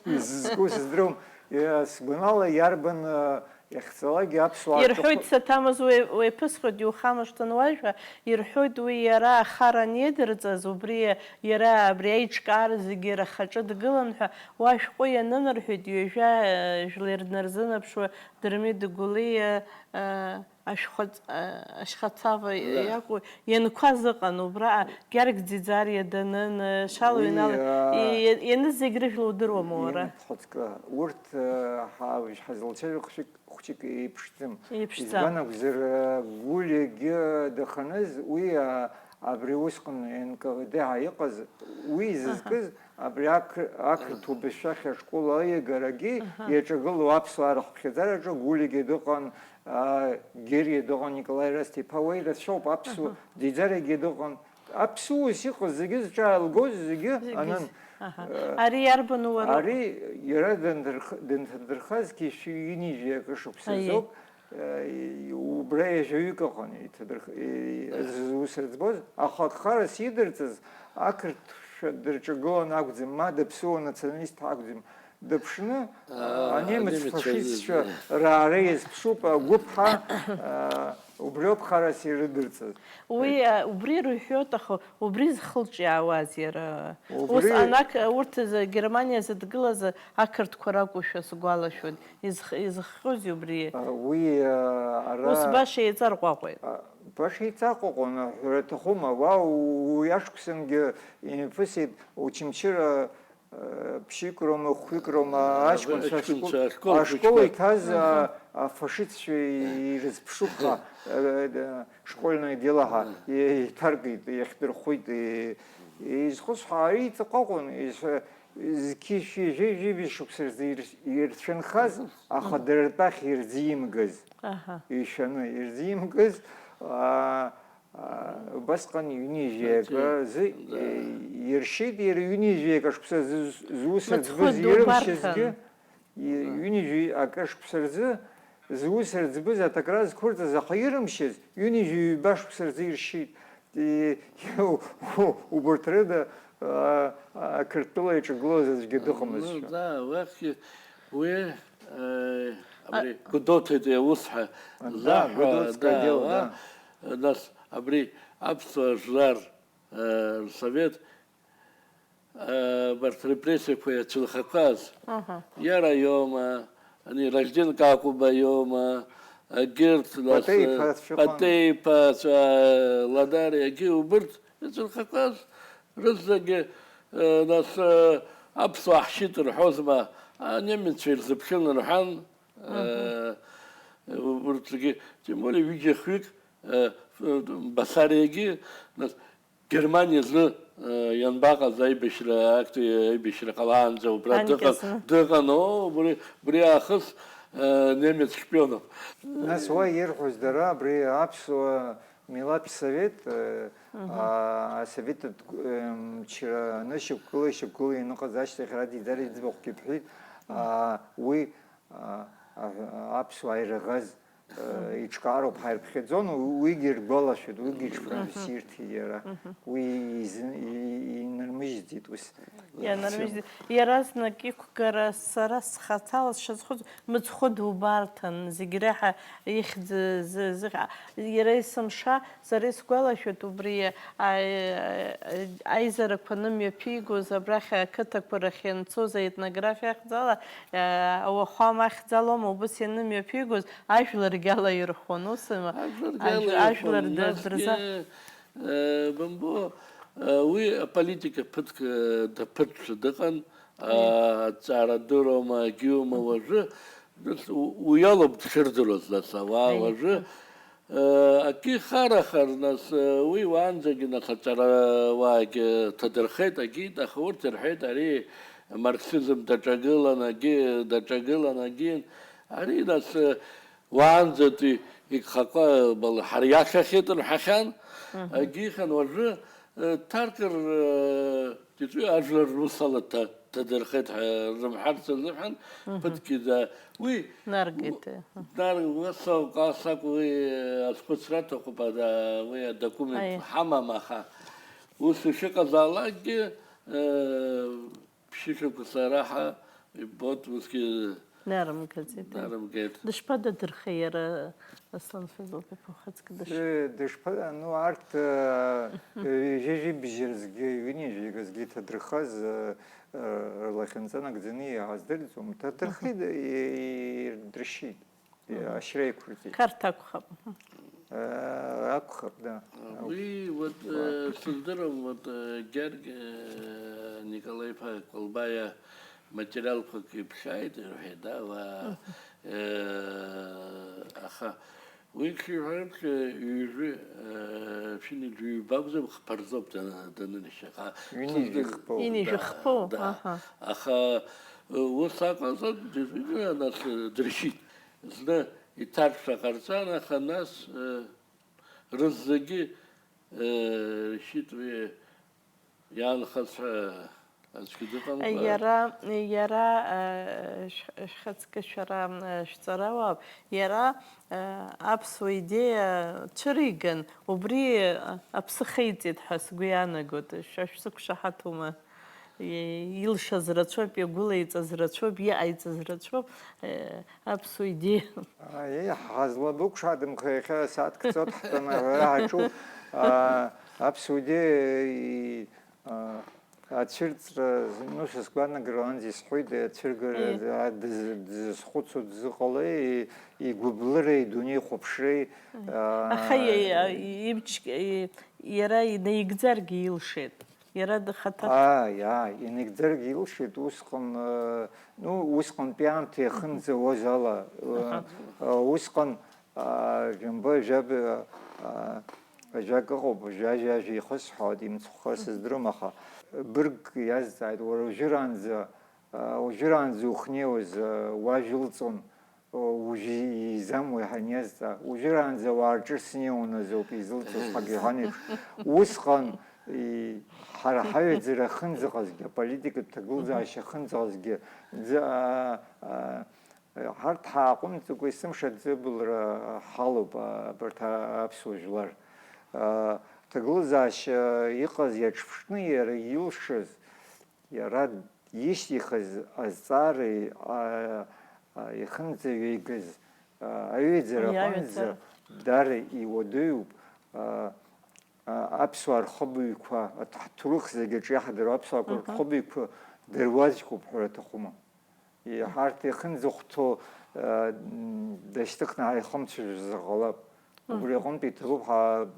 изызку сыздырам. Иа-, сгәанала иарбан, э, иахьцалакгьы аԥсуаа Ирҳәоит, рҿахәы- саҭамыз уеи-, уеиԥысхоит, иухамышҭын уажәа, ирҳәоит уи иара ахара анидырҵаз, убри иара абри аиҿкаара зегьы рахаҿы дгылан ҳәа, уа ашәҟәы ианын рҳәеит, ҩажәа, э, жәлар днарзынаԥшуа Дырмит Гәлиа, э, Ашәхаҵ-, а, ашьхацава Да. иакәу, ианқәаз ыҟан, убра, а, Гьаргь Ӡиӡариа данын, а, Шало Уи, Инал, а, и-, ианыз зегь рыжәла удыруама уара? Ианԥхьаӡка, урҭ, а, ҳа-, ҳазлацәажәо хәшәык, хәҷык еиԥшӡам. Еиԥшӡам. Избан акәзар, а, Гәлиагьы даханыз, уи, а, абри усҟан Н К В Д ҳәа иҟаз, уи Аҳа. изызкыз, Абри ақыр-, ақырҭуа бызшәахьа ашкол аиагарагьы Аҳа. иаҿагылоу аԥсуаа рыхыԥхьаӡараҿы Гәлиагьы дыҟан, аа, Гериа дыҟан, Николаи Расҭа-иԥа, уа ирацәоуп, аԥсуа Аҳа. Ӡиӡарагьы дыҟан. Аԥсуа ус иҟаз зегьы зҿаалгоз зегьы Зегьы анын. з-, аҳа. Э, Ари иарбану уара? Ари иара дандырх-, дынҭадырхазгьы шәи ҩынҩажәи акы шықәса Аиеи. азоуп. Э, убра ҩажәаҩык ыҟан, иҭадырх-, э, зус рыӡбоз, аха акы хара сидырҵаз, ақырҭшәа дырҿагылан акәӡам, ма дыԥсуа националист ҳәа акәӡам, дыԥшны, Аа, анемец анемеццәа фашистцәа зегьы. раара иазԥшуп, агәыԥ ҳәа, э, убриоуп харас ирыдырҵаз. Уи, э, убри рҳәоит, аха убри зхылҿиаауаз иара. Убри Ус анак, урҭ зы Германиа зыдгылаз ақырҭқәа ракәушәа сгәалашәоит. Изх-, изыхҟьозеи убри? А, уи, а, ара Ус баша еиҵарҟәаҟәеит. А, баша еиҵарҟәаҟәан, аҳәара аҭахума? Уа, у-, уи ашықәсангьы имҩаԥысит Очамчыра, а, ԥшьҩык роума, хәҩык роума, А, аҷкәынцәа аҷкәынцәа ашкол, ашкол ашкол хәыҷқәа. иҭаз, а, Аҳа. афашистцәа ирызԥшуп ҳәа, а, да, школьное дело ҳәа Аҳа. и-, иҭаркит, иахдырхәит, и-, изхәыцхәаа иҵаҟәаҟәан, ис-, Зқьи жәи-, жәи-, жәибжь шықәса рзы ир-, ирцәынхаз, аха Мгм. дара ртәахь ирзимгаз, Аҳа. ишәаны ирзимгаз, аа, аа, убасҟан ҩынҩажәи акы Аӡәы, азы, да. э, иршьит, иара ҩынҩажәи акы шықәса зы-, зус Мыцхәы рӡбыз дубарҭан. ирымшьызгьы, и-, Мгм. ҩынҩажәи акы шықәса рзы зус рӡбыз аҭакра зқәырҵаз, аха ирымшьыз ҩынҩажәи ҩба шықәса рзы иршьит. И-, убарҭ рыда, а, а, Қырҭтәыла иҿагылоз аӡәгьы дыҟамызшәа. Ну, да, уахь уи, э, абри А- Гәдоуҭатәи аус ҳәа Да, заҳәа, Гәдоуҭатәи да, адел, ва, да. Нас абри аԥсуа жәлар, э, рсовет Убарҭ репрессиақәа иацәынхақәаз, Аҳа. Иара иоума, ани Ражден Какәба иоума, егьырҭ, нас, Патеиԥацәа ыҟан. Патеиԥацәа, Ладариагьы убырҭ иацәынхақәаз рызегьы, э, нас, э, аԥсуаа ҳшьит рҳәозма, анемеццәа ирзыԥхьон рҳәан, Мгм. Э, урҭ зегьы, тем более ҩыџьа-хҩык, э, Басариагьы, нас, Германиа зны, э, ианбаҟаз аибашьра, актәи аибашьра ҟалаанӡа убра Анкьа дыҟан, зны. Дыҟан, о, убри, убри аахыс, э, немец шпионуп. Нас уа ирҳәоз дара, абри аԥсуа милаҭтә совет, э, Мгм. А, асовет, э, мчра анышьақәгыла, ишьақәгыла ианыҟаз ашьҭахь Радиӡара иӡбахәгьы бҳәеит, а, уи а, аҳ-, аԥсуаа ирыӷаз, э, иҿкаароуп ҳәа ирԥхьаӡон, уигьы иргәалашәоит, уигьы иҽԥнырсирҭеит иара. Уи изы-, и-, инырмыжьӡеит ус. Ианырмыжьӡеит. Иаразнак иқәгара сара схаҭала сшазхәыц-, мыцхәы дубарҭан, зегь реиҳа ихьӡ-, зы-, зыхь-, иара есымша Сара исгәалашәоит убри, а, аизарақәа анымҩаԥигоз, абрахь ақыҭақәа рахь ианцоз аетнографиа ахьӡала, а, ауахәама ахьӡалома, убыс ианымҩаԥигоз, ажәларгьы алаирхәон, усыма? Ажәларгьы Ажә-, алаирхәон, ажәлар д-, насгьы, дырза- э, бымбо, э, уи аполитика ԥыҭк, э, даԥыҽҽо дыҟан, Аиеи. А, аҵара дуроума, агьиума уажәы, нас у-, уи алоуп дшырдыруаз, нас ауаа Аиеи. Уажәы, э, акы ихарахар, нас, э, уи уаанӡагьы, нас аҵарауаагьы ҭадырхеит, агьит, аха урҭ ирҳәеит, ари марксизм даҿагылан, агьи даҿагылан, агьин. Ари, нас, э, Уаанӡатәи игхақәа бал-, ҳариашахьеит рҳәахьан, Мгм. Егьихан уажәы, э, дҭаркыр, э, дҵаҩы ажәлар русала дҭа-, дҭадырхеит ҳәа рымҳәарц азыҳәан, Мгм. Ԥыҭкгьы да-, уи Наргеит, у-, э. Нар-, ус ауп, ас акәу уи, э, азхәыцра аҭахуп, ада-, уи адокумент Аиеи. Ҳамам, аха ус ишыҟазаалакгьы, э, Ԥшьышәақәа сараҳа иббоит, усгьы Нарымгаӡеит, да. Нарымгеит. Дышԥададырхеи иара, Аслан Фазылбеиԥа, ухаҵкы дыш- Э, дышԥа-, ну, арҭ, э, ҩажәи жәибжь рзгьы, ҩынҩажәи рзгьы иҭадырхаз, э, э, рлахьынҵа нагӡаны иааздырӡом. Ҭадырхеит, Мгм. и-, ирдыршьит. Мгм. Ашьра еиқәырҵеит. Қарҭ акәхап. Э, акәхап, да. Уи, вот, э, сыздырам, вот, э, Гьаргь, э, Николаи-иԥа Кәалбаиа материалқәак иԥхьааит, ирҳәеит, да, ва, Мгм. э, аха уи шиҳәараԥхьа ҩажәи, э, ԥшьынҩажәи ҩба акәзар, хԥа рзоуп даны-, даныршьа. Аха Ҩынҩажәи сыздыр-, хԥоу. Ҩынҩажәи Да, хԥоу, да. Аҳа. Аха, э, ус аҟазар, действительно, нас, э, дыршьит. Зны иҭаршәа ҟарҵан, аха нас, э, рызегьы, э, ршьит уи иаанхаз ҳәа аӡәгьы дыҟамкәа. Иара, иара, э, шә-, шәхаҵкы шәара, э, шәҵарауаап, иара, э, аԥсуа идеиа цәыриган, убри, э, аԥсы хеиҵеит ҳәа сгәы иаанагоит, шәа шәзықәшаҳаҭума? Илшаз рацәоуп, иагәылеиҵаз рацәоуп, иҟаиҵаз рацәоуп, э, аԥсуа идеиа. Аиеи, ҳазлабықәшәадамха, иахьа асааҭ ҵуеит ҳтәаны аҳәара ҳаҿуп. А, аԥсуа идеиа, и, а, ацәырҵра, ну, са сгәаанагара уанӡа исҳәоит, ацәыргара, Аиеи. А, дыз-, дызхәыцуа дызыҟалеи, и-, игәыблыреи, идунеихәаԥшреи, Аиеи. А, Аха и-, и-, имч-, и-, иара инаигӡаргьы илшеит. Иара дахаҭа. Ааи, ааи, инагӡаргьы илшеит, усҟан, э, ну, усҟантәи аамҭа иахынӡауаз ала, э, Аха. Э, усҟан, а, жәамба, жәаб-, а, ажәак ыҟоуп, жәа-, жәа-, жәа ихысҳәаауеит, имцхәха сыздырам, аха быргк иазҵааит, уара уажәыраанӡа, а, уажәыраанӡа ухнеиуаз, а, уажә ылҵон, Уажәы изам уи ҳаниазҵаа, уажәыраанӡа ауаа рҿы снеиуан азоуп изылҵыз ҳәагьы ҳәан еиԥш. Усҟан, и, ҳара ҳаҩаӡара ахьынӡаҟазгьы, аполитикатә ҭагылазаашьа ахьынӡаҟазгьы, ӡ-, а, а, ҳарҭ ҳааҟәымҵӡакәа есымша аӡыбылра ҳалоуп, а, абарҭ а-, аԥсуа жәлар. А, ҭагылазаашьа иҟаз иаҽԥшны иара илшаз, Иара ишьҭихыз азҵаареи, а, а, ихынӡаҩеигаз, а, аҩеиӡара Уи аҟынӡа аҩаӡара. Даара иуадаҩуп. А, А, аԥсуаа рхыбаҩқәа, аҭ-, ҳҭоурых зегьы аҿы иаҳдыруа аԥсуаа Мгм. рхыбаҩқәа дыруаӡәкуп ҳәа аҭахума? Иаҳарҭ иахьынӡахәҭоу, а, м, дашьҭыхны ҳаихымцәажәозар ҟалап. Убри Мгм. аҟынтә иҭабуп ҳа-,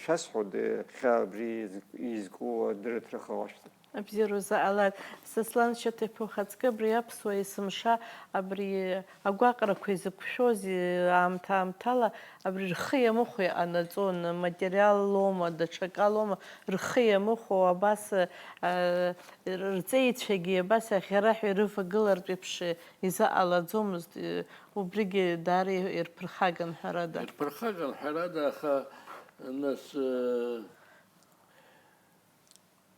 шәасҳәоит, иахьа абри изк-, изку адырраҭара хауашәҵа. Абзиара узаҟалааит. Сослан Шьаҭа-иԥа, ухаҵкы абри аԥсуа есымша, абри агәаҟрақәа изықәшәоз, аамҭа-аамҭала абри рхы иамыхәа иҟанаҵон, материаллоума, даҽакалоума, рхы иамыхәо, абас, а, рҵеицәагьы абас аӷьараҳәа ирывагылартә еиԥш изаҟалаӡомызт, убригьы даара ирԥырхаган, ҳәарада. Ирԥырхаган, ҳәарада, аха, нас, э,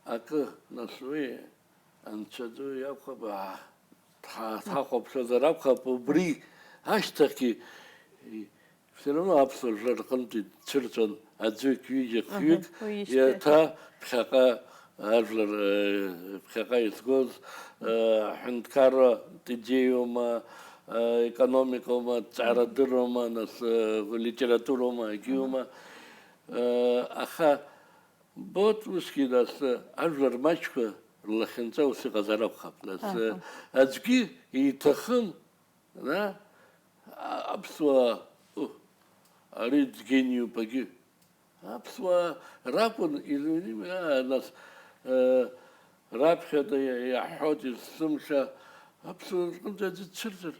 акы, нас, уи Анцәа ду иакәхап, аа, дҳа-, дҳахәаԥшуазар акәхап, убри ашьҭахьгьы, и, все равно аԥсуа жәлар рҟынтәи дцәырҵуан аӡәык, ҩыџьак, Мгм, хҩык, уи ишьҭахь. Еиҭа ԥхьаҟа ажәлар, э, ԥхьаҟа изгоз, э, ҳәынҭқарратә идеиоума, э, економикоума, ҵарадырроума, нас, э, литературоума, егьиума. Э, аха Бот, усгьы нас ажәлар маҷқәа рлахьынҵа ус иҟазар акәхап, нас, Аҳа. Аӡәгьы иҭахым, на, а-, аԥсуаа, у, ари дгениуп, агьы. Аԥсуаа ракәын, извини меня, нас, э, раԥхьаӡа иа-, иаҳҳәоит, есымша аԥсуаа рҟынӡа аӡәы дцәырҵыр.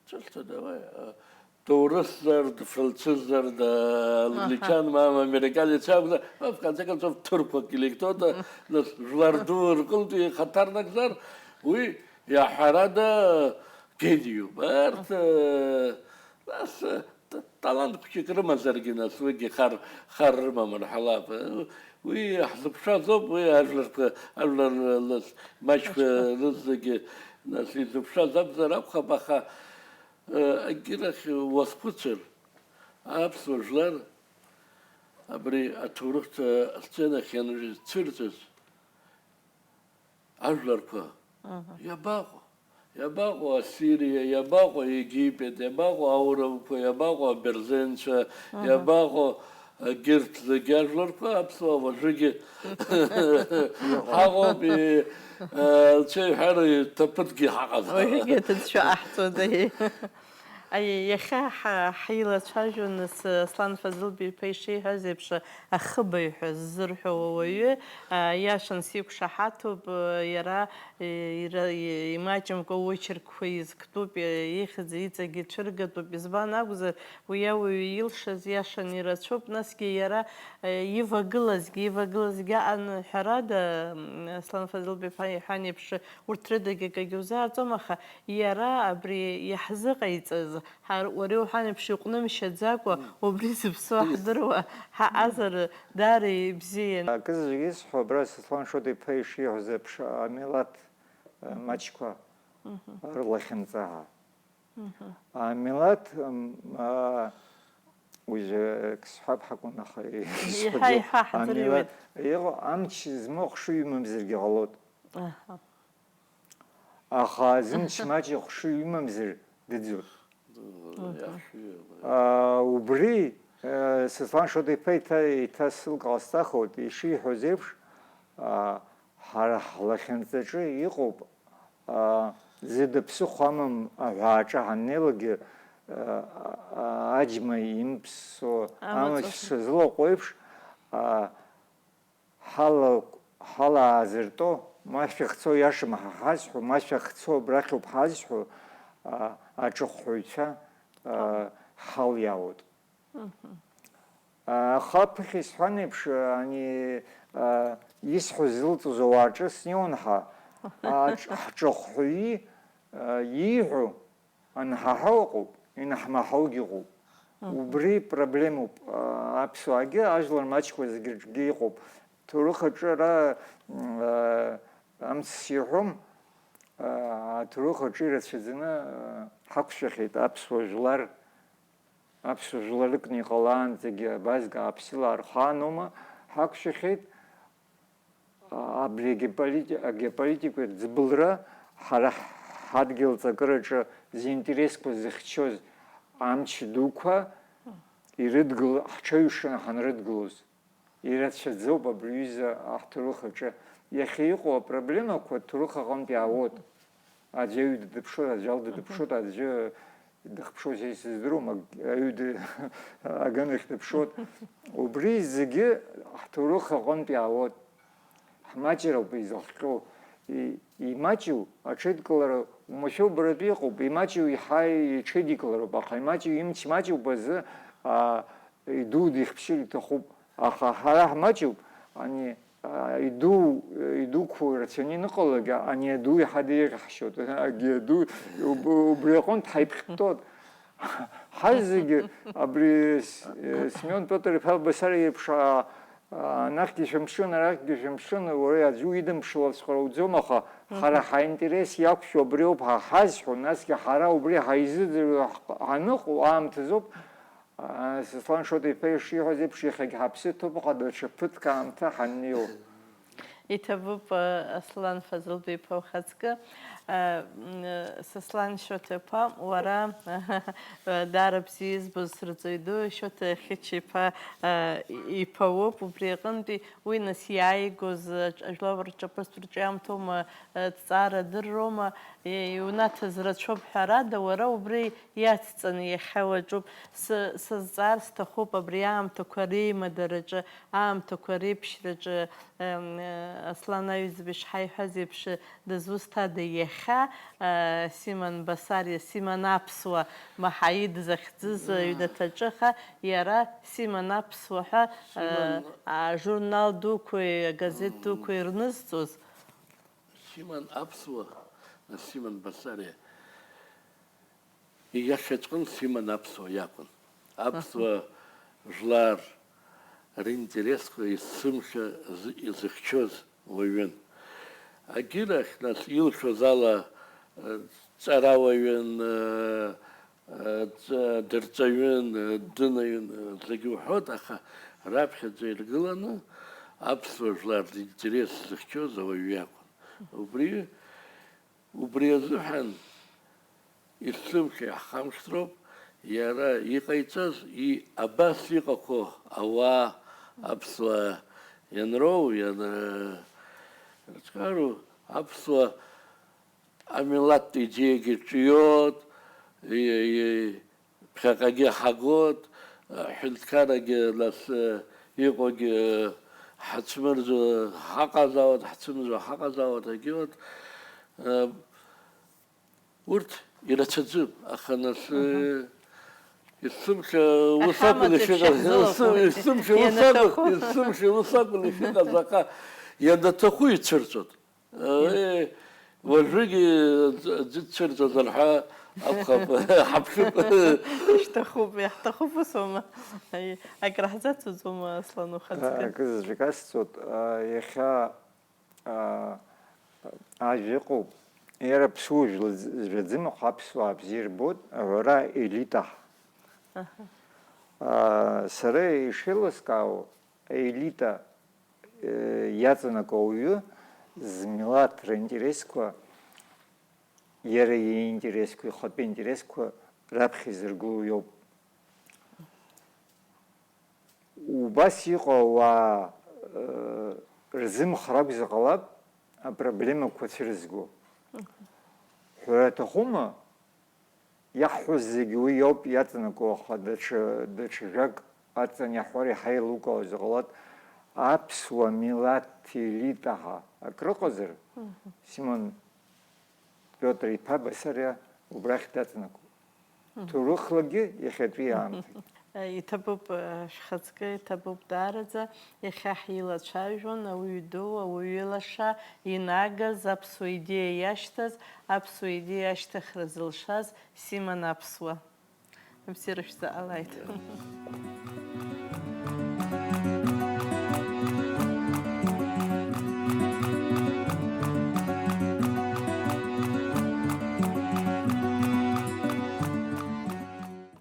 Цәырҵра давай, а, ҭоурыхзар, француззар, да, Аҳа. Англичан, мама, американец акәзар, а, в конце концов, ҭырқәак илеигӡоит, а, нас, жәлар ду рҟынтәи ихаҭарнакзар, уи иаҳәарада гениуп. Арҭ, э, нас, э, т-, талант хәҷык рымазаргьы, нас, уигьы хар, хар рымамыр ҳалап. Уи ҳзыԥшаазоуп, уи ажәларқәа, ажәлар, нас, маҷқәа Маҷқәа. Рызегьы, нас, изыԥшааз акәзар акәхап, аха, Э, егьирахь уазхәыцыр, аԥсуа жәлар абри аҭоурыхтә асценахь ианыцәырҵыз ажәларқәа Мгм. иабаҟоу? Иабаҟоу Ассириа, иабаҟоу Египет, иабаҟоу аурымқәа, иабаҟоу аберзенцәа, Мгм. иабаҟоу Егьырҭ зегьы ажәларқәа аԥсуаа уажәыгьы ҳаҟоуп, и-, э, анцәа иҳәар, ҭаԥыҭгьы ҳаҟазаап. Уажәыгьы аҭыӡшәа ҟаҳҵода, еи. Аиеи, иахьа ҳа-, ҳаилацәажәон, с-, Аслан Фазылбеи-иԥа ишиҳәаз еиԥш, ахыбаҩ ҳәа ззырҳәо ауаҩы, а, иашан, сиқәшаҳаҭуп, а, иара Ира-, и-, имаҷымкәа уочеркқәа изктәуп, и-, ихьӡ иҵегьы цәыргатәуп. Избан акәзар, уи ауаҩы илшаз иашан ирацәоуп, насгьы иара, э, ивагылазгьы, ивагылазгьы аҟан, ҳәарада, м, Аслан Фазылбеи-иԥа иҳәан еиԥш, урҭ рыдагьы акагьы узааӡом, аха иара абри иаҳзыҟаиҵаз, Ҳар-, уара иуҳәан еиԥш, иҟәнымшьаӡакәа, Мм. убри зыԥсоу Убри ҳдыруа ҳаҟазар, даара ибзиан. Акызаҵәык исҳәо, абра Сослан Шоҭа-иԥа ишиҳәоз еиԥш, амилаҭ, э, Мгм. маҷқәа Мгм. рлахьынҵа ҳәа. Мгм. Амилаҭ, м, а, уажәы акы сҳәап ҳакәын, аха Иҳа, исҳәаӡом. Иҳа, ҳаӡырҩуеит. Амилаҭ, иҟоу амч змоу ахшыҩ имамзаргьы ҟалоит. Аҳа. Аха зымч маҷ ахшыҩ имамзар дыӡуеит. Мгм. Иахьшәиуа. Аа, убри, э, Сослан Шоҭа-иԥа иҭа-, иҭасылк ҟасҵахоит, ишиҳәоз еиԥш, аа, ҳара ҳлахьынҵаҿы иҟоуп, аа, зыда ԥсыхәа амам аҳәааҿы ҳаннеилакгьы, аа, аа, аџьма имԥссо, Амаҵ амаҵ шазылаҟәуа еиԥш, аа, Ҳала, ҳалаазыртәо, ма шәахьцо иашам ҳа ҳазҳәо, ма шәахьцо абрахьоуп ҳазҳәо, а, аҿыхәҳәаҩцәа, а, ҳалиаауеит. Мгм. А, аха аԥхьа исҳәан еиԥш, ани, а, исҳәо зылҵыз ауаа рҿы снеиуан ҳа, аҿ-, ҳҿыхәҳәаҩы, а, ииҳәо, Анҳаҳау ыҟоуп, инаҳмаҳаугьы ыҟоуп. Мгм. Убри проблемоуп, а, аԥсуаагьы, ажәлар маҷқәа зегьы рҿгьы иҟоуп. Ҭоурых аҿы ара, м, а, амц сирҳәом, а, аҭоурых аҿы ирацәаӡаны, а, ҳақәшәахьеит аԥсуа жәлар, аԥсуа жәлар рыкны иҟалаанӡагьы абазк ааԥсыла архаанома ҳақәшәахьеит. Абри агеополити-, агеополитикатә ӡбылра ҳара ҳадгьыл ҵакыраҿы зинтересқәа зыхьчоз амч дуқәа ирыдгыл-, ҳҽаҩшаны ҳанрыдгылоз. ирацәаӡоуп абри аҩыза аҳҭоурых аҿы. Иахьа иҟоу апроблемақәа ҭоурых аҟынтә иаауеит. Аӡәы аҩы дыԥшуеит, аӡәы алда дыԥшуеит, аӡәы дыхԥшуеит, са исыздыруам, аг-, аҩы ды-, аганахь дыԥшуеит. Убри зегьы ҳҭоурых аҟынтә иаауеит. Ҳмаҷроуп изыхҟьо. И-, имаҷу аҽеидкылара умашәа убаратәы иҟоуп, имаҷу иаҳа иҽеидикылароуп, аха имаҷу имч маҷуп азы, а, иду дихьԥшыр иҭахуп. Аха ҳара ҳмаҷуп, ани, а, иду, идуқәа рацәаны иныҟалогь, ани аду иаҳа деиӷьаҳшьоит, ани аду уб-, убри аҟынтә ҳаиԥхьтәоит. Ҳазегьы абри С-, Семион Пиотр-иԥа Басариа иеиԥш, а, а, анахьгьы шәымшын, арахьгьы шәымшын, уара аӡәы уидымԥшылаҵәҟьар уӡом, аха ҳара ҳаинтерес иақәшәо абри ауп ҳа ҳазҳәо, насгьы ҳара убри ҳаизыӡырҩуа ҳ-, ҳаныҟоу аамҭазоуп, а, Сослан Шоҭа-иԥа ишиҳәаз еиԥш, иахьагь ҳаԥсы ҭоуп, аха даҽа ԥыҭк аамҭа ҳаннеиуа. Иҭабуп, Аслан Фазылбеи-иԥа, ухаҵкы. Сослан Шоҭа-иԥа, уара даара бзиа избоз сырҵаҩ ду Шоҭа Хьыча-иԥа иԥа уоуп. Убри аҟынтәи уи нас иааигоз ажәлар рҿаԥыцтә рҿиамҭоума, ҭҵаара адырроума, иунаҭаз рацәоуп, ҳәарада, уара убри иацҵаны иахьа уаҿуп. Сы-, сызҵаар сҭахуп абри аамҭақәа реимадараҿы, аамҭақәа реиԥшьраҿы, Аслан аҩӡба ишҳаиҳәаз еиԥш, дызусҭада иахьа, Симон Басариа, Симон Аԥсуа, Маҳаид захьӡыз аҩнаҭаҿы, аха иара Симон Аԥсуа ҳәа, Симон ажурнал дуқәеи агазеҭ дуқәеи ирнызҵоз? Симон Аԥсуа, Симон Басариа. Ииашаҵәҟьаны Симон Аԥсуа иакәын. Аԥсуа жәлар ринтересқәа есымша изы-, изыхьчоз уаҩын. Агьырахь, нас, илшоз ала, э, ҵарауаҩын, э, э, ҵ-, дырҵаҩын, э, дынаҩын, э, зегьы уҳәоит, аха раԥхьаӡа иргыланы аԥсуа жәлар ринтерес зыхьчоз ауаҩы иакәын. Убри Убри азыҳәан есымша иаҳхамышҭроуп иара иҟаиҵаз, и-, абас иҟақәоу ауаа, аԥсуаа ианроу, иан-, рыцәкару, аԥсуа амилаҭтә идеиагьы ҿиоит, и-, и-, Ԥхьаҟагьы ҳагоит, ҳәынҭқаррагьы, нас, иҟоугьы ҳацәмырӡуа ҳаҟазаауеит, ҳцәымӡуа ҳаҟазаауеит, егьиуеит. Урҭ ирацәаӡам, аха нас, Мгм. есымша ус акәын Аҳамаҵә ишыҟаз, еиԥш иаҳзылахәын, ес-, есымша ус акәын, ианаҭаху. Есымша ус акәын ишыҟаз, аха ианаҭаху ицәырҵуеит. Э, уажәыгьы аӡ-, аӡәы дцәырҵызар ҳәа акәхап, ҳаԥшып. Ишҭахуп, иаҳҭахуп, ус аума? Аи, акраҳзацуҵома, Аслан, ухаҵкы? Акы заҵәык асҵоит, а, иахьа, а, ажәа ыҟоуп, иара ԥсуа жәла-, жәаӡым, аха аԥсуаа бзиа рбоит, аҳәара елитаҳ. Аҳа. А, сара ишеилыскаауа, аелита, э, иаҵанакуа ауаҩы змилаҭ ринтересқәа, иара иинтересқәа, ихатәы интересқәа раԥхьа изыргыло иоуп. Убас иҟоу ауаа, э, рзымхар акәзар ҟалап апроблемақәа цәырызго. Ҳәара аҭахума? Иаҳҳәоз зегьы уи иоуп иаҵанакуа, аха даҽа, даҽа жәак аҵан иаҳҳәар иаҳа еилукаауазар ҟалоит, аԥсуа милаҭ елита ҳәа акрыҟазар, Мгм. Симон Пиотр-иԥа Басариа убрахь даҵанакуеит. Мгм. Ҭоурыхлагьы иахьатәи аамҭагьы. Иҭабуп, шәхаҵкы, иҭабуп даараӡа. Иахьа ҳилацәажәон ауаҩы ду, ауаҩы лаша инагаз аԥсуа идеиа иашьҭаз, аԥсуа идеиа ашьҭыхра зылшаз Симон Аԥсуа. Абзиара шәзаҟалааит.